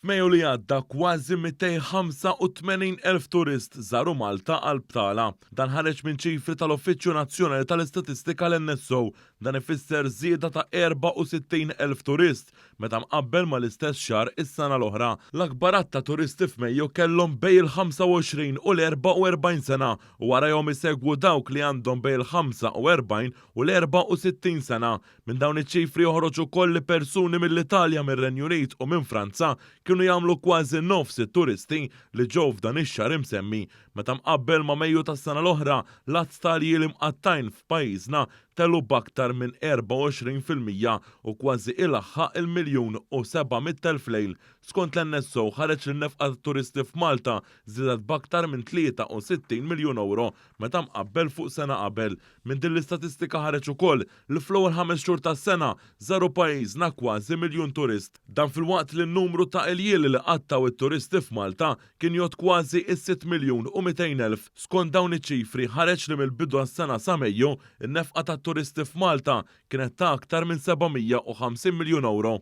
F'Mejju li għadda kważi 285,000 turist żaru Malta għal btala. Dan ħareġ minn ċifri tal-Uffiċċju Nazzjonali tal-Istatistika l-NSO. Dan ifisser żieda ta' 64,000 turist meta mqabbel mal-istess xahar is-sena l-oħra. L-akbar għadd ta' turisti f'Mejju kellhom bejn il-25 u l-44 sena u warajhom isegwu dawk li għandhom bejn il-45 u l-64 sena. Minn dawn iċ-ċifri joħroġ ukoll li persuni mill-Italja, mir-Renju Unit u minn Franza kienu jagħmlu kważi nofs it-turisti li ġew f'dan ix-xahar imsemmi. Meta mqabbel ma' Mejju tas-sena l-oħra, l-għadd ta' ljieli mqattgħin f'pajjiżna telu b'aktar minn 24% u kważi ilaħħaq il-miljun u 700,000 lejl. Skont l-NSO ħareġ li n-nefqa tat-turisti f'Malta żdiedet b'aktar minn 63 miljun ewro meta mqabbel fuq sena qabel. Minn din l-istatistika ħareġ ukoll li fl-ewwel ħames xhur tas-sena żaru pajjiżna kważi miljun turist. Dan filwaqt li n-numru ta' iljieli li qattgħu t-turisti f'Malta kien jgħodd kważi s-sitt miljun u 200,000. Skont dawn iċ-ċifri ħareġ li mill-bidu għas-sena sa Mejju, in-nefqa tat-turisti f'Malta kienet ta' aktar minn 750 miljun ewro.